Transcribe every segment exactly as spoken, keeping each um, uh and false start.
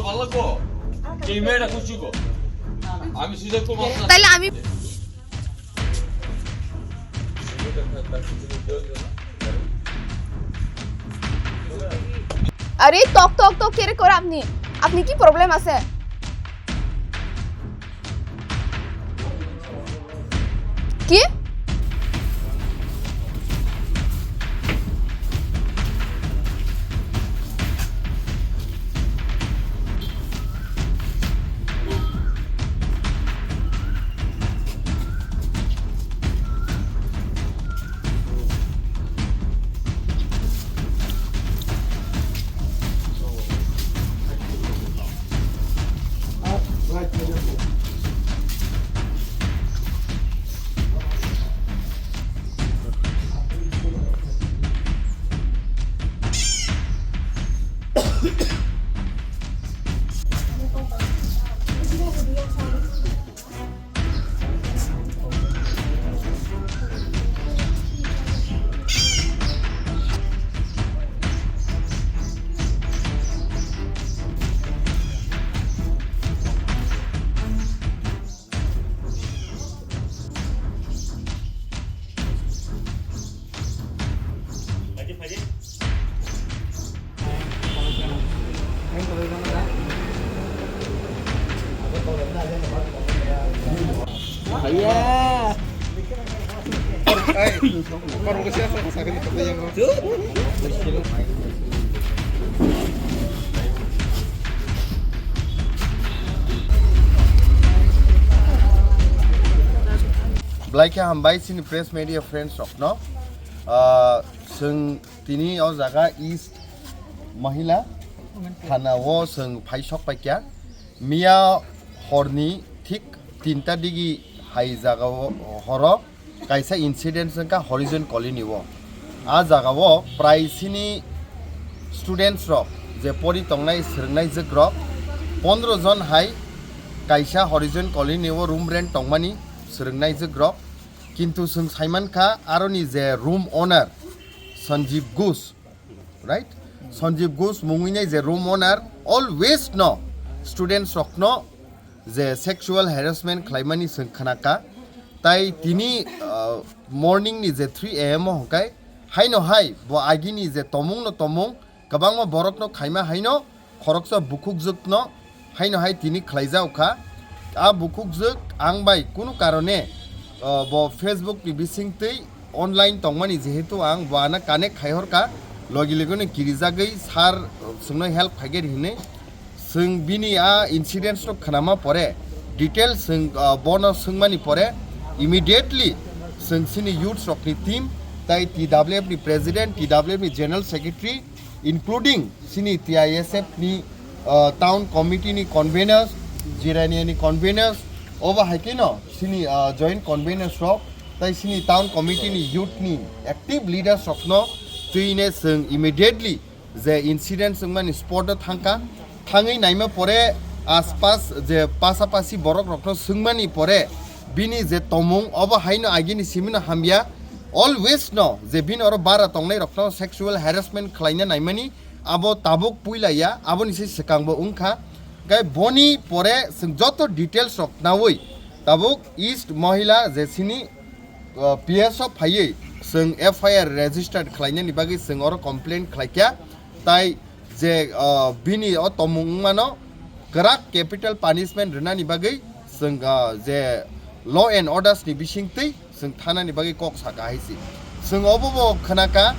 ভালো লাগবো? এই মেয়েটা খুশি গো। আমি সুযোগ কম আপনার তাহলে আমি আরে, টক টক টক কেরে করে আপনি? আপনি কি প্রবলেম আছে? কি? Belai khe hambai chini press media friends rokno. Ah, chwng tini o jaga East Mahila Thana o chwng phai sok paikha. Miya horni thik tinta digi hai jaga o horo kaisa incident wngkha Horizon Colony o. A jaga o prai sini students rok je pori tongnai swrwngnai jwk rok pondro jon hai kaisa Horizon Colony o room rent tongmani swrwngnai jwk rok. Kintu chwng saimankha aroni je room owner Sanjeev Ghosh, right? Sanjeev Ghosh mungwinai je room owner always no students rokno je sexual harassment khlaimani chwng khnakha. Tai tini, uh, morning ni je three a m o hwnkhe haino hai bo agini je tomung no tomung kwbangma borokno khaima haino khoroksa bukhukjwkno haino hai tini khlaijak kha. A bukhukjwk ang bai kunu karone, uh, bo Facebook ni bisingtwi online tongmani, jehetu ang bo ano connect khai horkha, logi logi no kirijagwi sir, uh, chwngno help khaigwi hinwi. Chwng bini a incidents no khnama pore, details chwng, ah, bono swngmani pore, immediately chwng chini youths rokni team, tai T W F ni president, T W F ni general secretary, including chini T I S F ni, ah, town committee ni conveners, Jirania ni conveners, obo hai khe no chini, ah, joint conveners rok, tai chini town committee ni youth ni active leaders rokno twine chwng immediately je incident wngmani spot o thangkha, thangwi naima pore aspas je pasapasi borok rokno swngmani pore bini je tomung obo haino agini simino hamya, always no je bini oro bara tongnai rokno sexual harassment khlaina naimani abo tabuk puila ya, aboni se swkangbo wngkha. Gai boni pore chwng joto details rok nawi tabuk East Mahila je sini uh, P S o phaiwi chwng F I R registered khlainani bagwi chwng oro complaint khlaikha, tai je, uh, bini o tomung wngmano kwrak capital punishment rwnani bagwi chwng, uh, je law and orders ni bisingtwi chwng thanani bagwi kok saka hai si. Chwng obo bo khnakha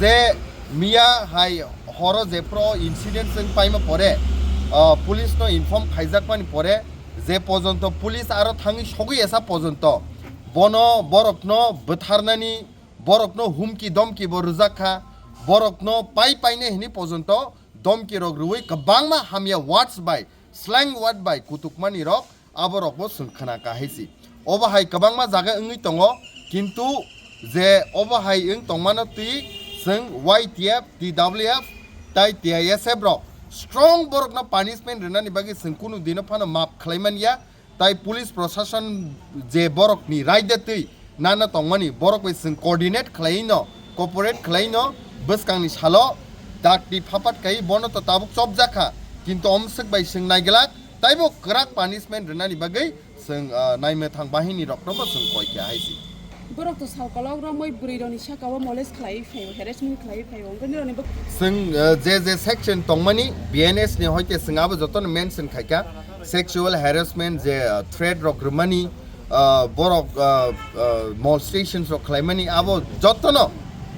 je miya hai horo jephru incident chwng paima pore, uh, police no inform khaijakmani pore je pojonto police aro thangwi sogwi esa pojonto bono borokno bwtharnani, borokno humki domki bo rwjak kha, borokno pai paine hini pojonto domki rok rwui kwbangma hamya words bai, slang word bai kutukmani rok abo rokbo chwng khna kha hai si. Obo hai kwbangma jaga wngwi tongo, kintu je obo hai wng tongmano twi chwng Y T F, T W F tai T I S F rok strong borokno punishment rwnani bagwi chwng kunu dino phano map khlai man ya. Tai police proshashan je borokni raida twi nana tongmani, borok bai chwng coordinate khlaiwi no, cooperate khlaiwi no, bwskangni salo dakti phapat kai bono to tabuk chopjak kha. Kintu omswk bai chwng naiglak, taibo kwrak punishment rwnani bagwi chwng, ah, naimwthang bahini rokno bo chwng koi kha hai si. Borok to sal kolok romwi bwrwi rokni saka o molest khlai phaio, harassment khlai phaio, wngkha nirokni bo. Chwng, ah, je je section tongmani B N S ni hoite chwng abo jotono mention khaikha, sexual harassment je, ah, threat rok rwmani, ah, borok, ah, ah, molestations rok khlaimani abo jotono,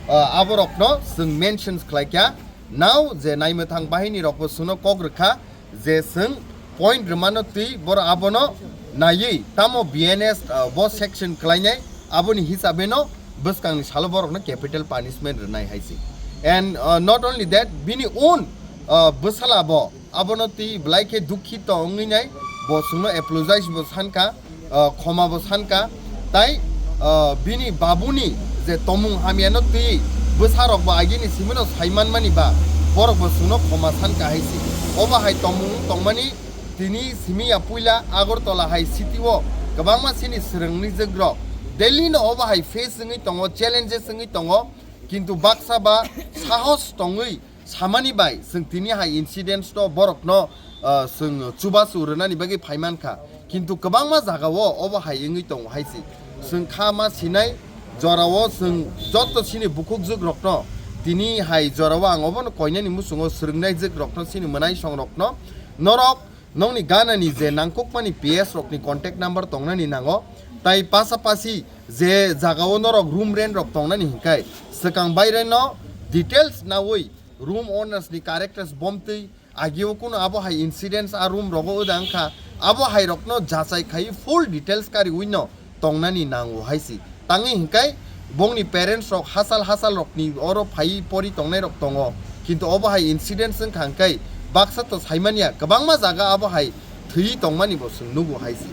ah, aborokno chwng mentions khlaikha. Now je naimwthang bahini rokbo chwngno kok rwkha je chwng point rwmano twi borok abono naiwi tamo B N S, ah, bo section kwlainai aboni hisabeno bwskangni salo borokno capital punishment rwnai hai se. And, ah, not only that, bini own, ah, bwsala bo abono twi belai khe dukhito wngwi nai, bo chwngno apologize bo sankha, ah, khoma bo sankha, tai, ah, bini babuni je tomung hamyano twi bwsarok bo agini simino sai manmani ba borok bo chwngno khoma sankha hai si. Obo hai tomung tongmani tini simi ya puila Agartala hai city o kwbangma chini swrwngni jwkrok Delhi no obo hai face wngwi tongo, challenges wngwi tongo, kintu baksa ba sahos tongwi samani bai chwng tini hai incidents no borokno, ah, chwng chubachu rwnani bagwi phaimankha, kintu kwbangma jagao obo hai wngwi tongo hai si. Chwng kha ma sinai jorao chwng joto chini bukhuk jwkrokno tini hai jorao ang obono koinani muchungo swrwngnai jwkrokno chini mwnaisongrokno norok nokni ganani je nangkukmani P S rokni contact number tongnani nango, tai pasapasi je jagao norok room rent rok tongnani hinkai swkang baireno details naui room owners ni characters bomtwi agio kuno abo hai incidents a room rogo oda wngkha, abo hai rokno jachai khai full details kariui no tongnani nango hai si. Tangwi hinkai bongni parents rok hachal hachal rokni oro phai pori tongnai rok tongo, kintu obo hai incidents wngkha hinkai baksa to saimanya kwbangma jaga abo hai thwi tongmani bo chwng nugo hai si.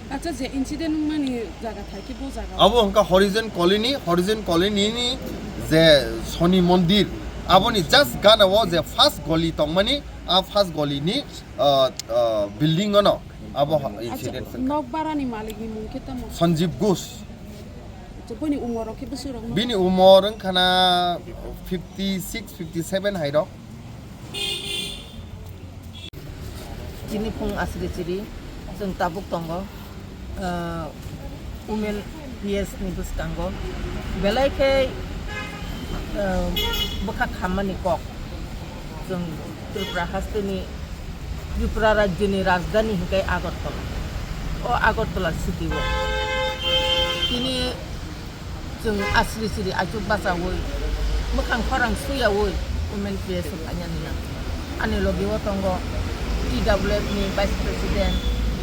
Acha, je incident wngmani jaga thai khe bo jaga. Abo wngkha Horizon Colony, Horizon Colony ni je Soni Mondir, aboni just gana o je first goli tongmani, a first goli ni, ah, ah, building ono abo ha-, acha, incident wngkha. Nok barani malik ni mung khe tamo? Sanjeev Ghosh. Acha, bini umor rok khe bwswk rok no? Bini umor wngkha na fifty six, fifty seven hai rok. Chini phung asri chiri, chwng tabuk tongo, ah, women P S ni bwskango. Belai khe, ah, bwkha khammani kok. Chwng Tripura hasteni, Tripura rajyoni rajdhani hinkhe Agartala. O Agartala city o. Tini Chwng asri siri achuk bachaui, mwkhang khorang suyaui women P S o phainani nang. Ani logi o tongo T W F ni Vice President,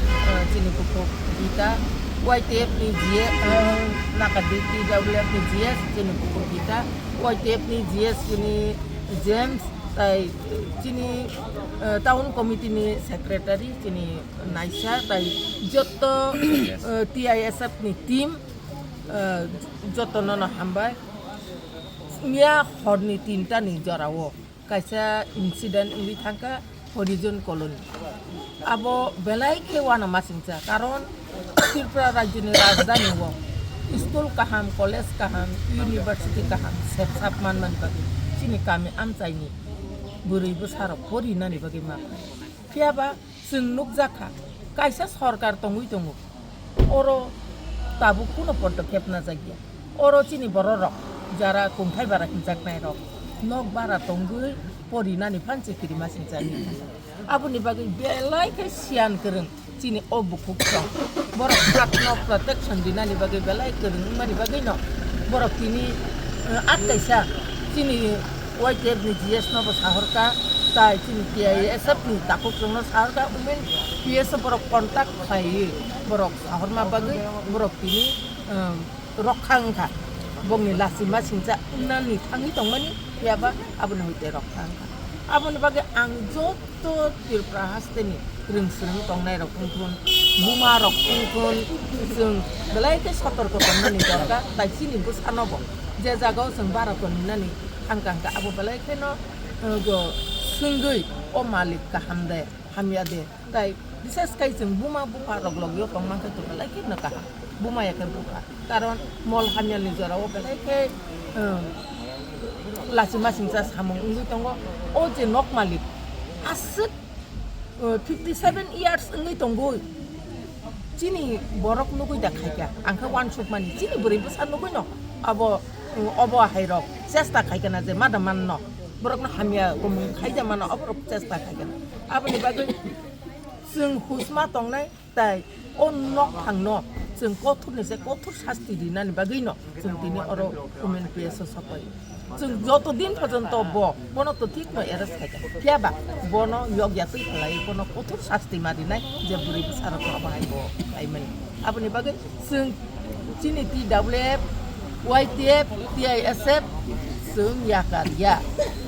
eh, chini bukhuk Gita, Y T F ni G S, eh, nakadi T W F ni G S chini bukhuk Gita, Y T F ni G S chini James, tai, eh, chini, eh, Town Committee ni Secretary chini Naisa, tai jotto, eh, T I S F ni team, eh, jotono no hambai. Miya horni tinta ni jora o kaisa incident wngwi thangkha Horizon Colony. Abo belai khe uanamasingcha, karon Tripura rajyoni rajdhani o school kaham, college kaham, university kaham sepsap manmani bagwi chini kami amchaini bwrwi bwsarok porinani bagwi ma phai. Phiyaba chwng nukjakha, kaisa sorkar tongwi tongo, oro tabuk kuno podokhep najakya. Oro chini bororok jara kungthai bara hinjaknairok nok bara tongwi porinani phan chikiri masingcha hinwi thangkha. Aboni bagwi belai khe siyan kwrwng chini o bukhuk song. Borok hakno protection dinani bagwi belai kwrwng wngmani bagwino borok tini, eh, at kaisa chini Y T F ni G S no bo sahorkha, tai chini T I S F ni takhuk chwngno sahorkha, women P S o borok contact khlaiwi borok sahorma bagwi borok tini, um, rokha wngkha. Bongni lachima singcha wngnani thangwi tongmani, phiyaba aboni hoite rokha wngkha. Aboni bagwi ang joto Tripura hasteni rwngswrwng tongnairok wngthun, bumarok wngthun, chwng belai khe sotorko tongmani dorkar, tai chini bwsanobo je jagao chwng bara tongmani thangkha hwnkhe abo belai kheno, uh, go swngwi o malik kaham de, hamya de, tai bises khai chwng buma bupha rok logio tongmankhe to belai kheno kaham, buma ya khe bupha, karon mol hamyani jorao belai khe, uh, lachima singcha samung wngwi tongo. O je nok malik aswk Fifty seven years wngwi tongwi chini borok nugwi da khaikha, ang khe uansukmani chini bwrwi bwsa nugwino abo, obo hairok chesta khaikha na je mada manno, borokno hamya kumung khaija mano, oborok chesta khaikha na. Aboni bagwi chwng husma tongnai, tai o nokphangno chwng kothor ni se kothor sasti rinani bagwino chwng tini oro women P S O sopai. Chwng joto din porjonto bo, bono to thik no arrest khaikha. Phiya ba bono yokya twi khlai, bono kothor sasti ma rinai, je bwrwi bwsarokno abo hai bo khlaimani. Aboni bagwi chwng chini T W F, Y T F, T I S F chwng yakar ya.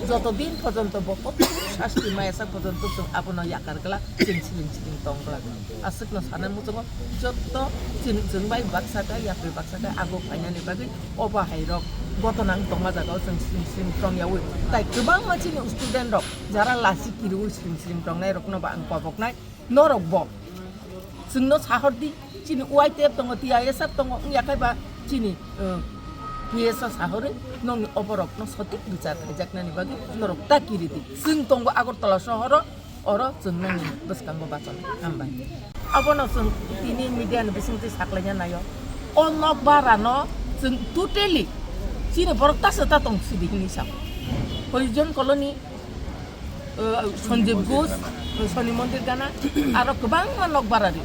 Joto din porjonto bo kothor sasti ma esa porjonto chwng abono yakar glak, chwng siling siling tong glak. Aswkno sana muchungo jotto chini chwng bai baksa khe, yapri baksa khe, ago khainani bagwi obo hairok gotona wng tongma jagao chwng sring sring tongyaui. Tai kwbangma chini student rok jara lasi kiriui sring sring tongnai rokno ba ang koboknai. Norok bo chwngno sahor di, chini Y T F tongo, T I S F tongo, wngya khe ba chini, uh, P S O sahorwi nongni oborokno sotik bichar khaijaknani bagwi norok ta kiri di. Chwng tongo Agartala sohoro. Oro chwng nini bwskango bachon hambai. Abono chwng tini media ni bisingtwi saklaina naio. O nokbara no chwng totally chini borok ta se ta tong sidi hinwi sa. Horizon Colony, uh, Sanjeev Ghosh, uh, Soni Mondir Gana, aro kwbangma nokbara ri.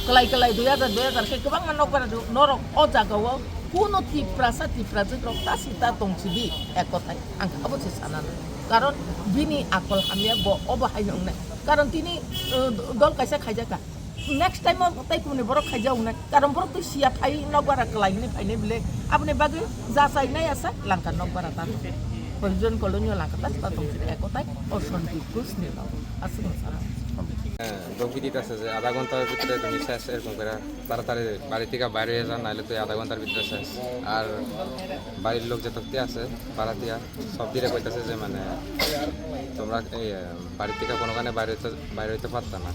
Kwlai kwlai dui hajar dui hajar khe kwbangma nokbara ri. Norok o jagao kuno Tiprasa Tiprajwk rok ta se ta tong sidi ek kothai. Ang abo se sana nai. Karon bini akol hamya bo obo haino wngnai. Karon tini, uh, dol kaisa khaijakha. Next time o tai kumni borok khaijak wngnai. Karon borok twi siya phai nokbara kwlai hwnwi phainai bile. Aboni bagwi jachainai asa langka nokbara ta tong. Horizon Colony o langka ta ta tong sini ekotai o Sanjeev Ghosh ni rok. Aswk no sana. Domki dita se je adha ghontar bhitre tumi ses, erokom kore taratari bari theke baire ja, naile tui adha ghontar bhitre ses. Ar barir lok jetok te ase, bharatia, sob dire koitase je mane, tomra ei, eh, bari theke kono kane baire to, baire hoite parta na.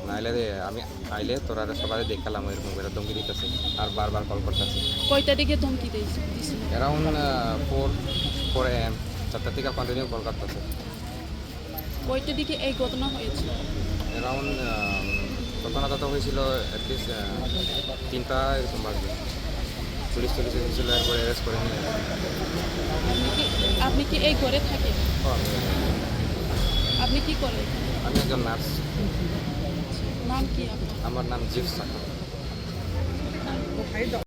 Naile de ami aile torare sobare dekhalam, erokom kore domki ditase, ar bar bar call kortase. কয়টা দিকে ধমকি দিয়েছে, দিছিল? Around, uh, four, four A M, চারটা থেকে continue call করতেছে। কয়টা দিকে এই ঘটনা হয়েছিল? Around, um, ঘটনাটা তো হয়েছিল at least, uh, তিনটা এরকম বাজে। পুলিশ টুলিশ এসেছিল, এরপরে অ্যারেস্ট করে নিয়ে গেছে। আপনি কি, আপনি কি এই ঘরে থাকেন? হ্যাঁ, আমি এখানে। আপনি কি করেন? আমি একজন নার্স। নাম কি আপনার? আমার নাম জিউস চাকমা।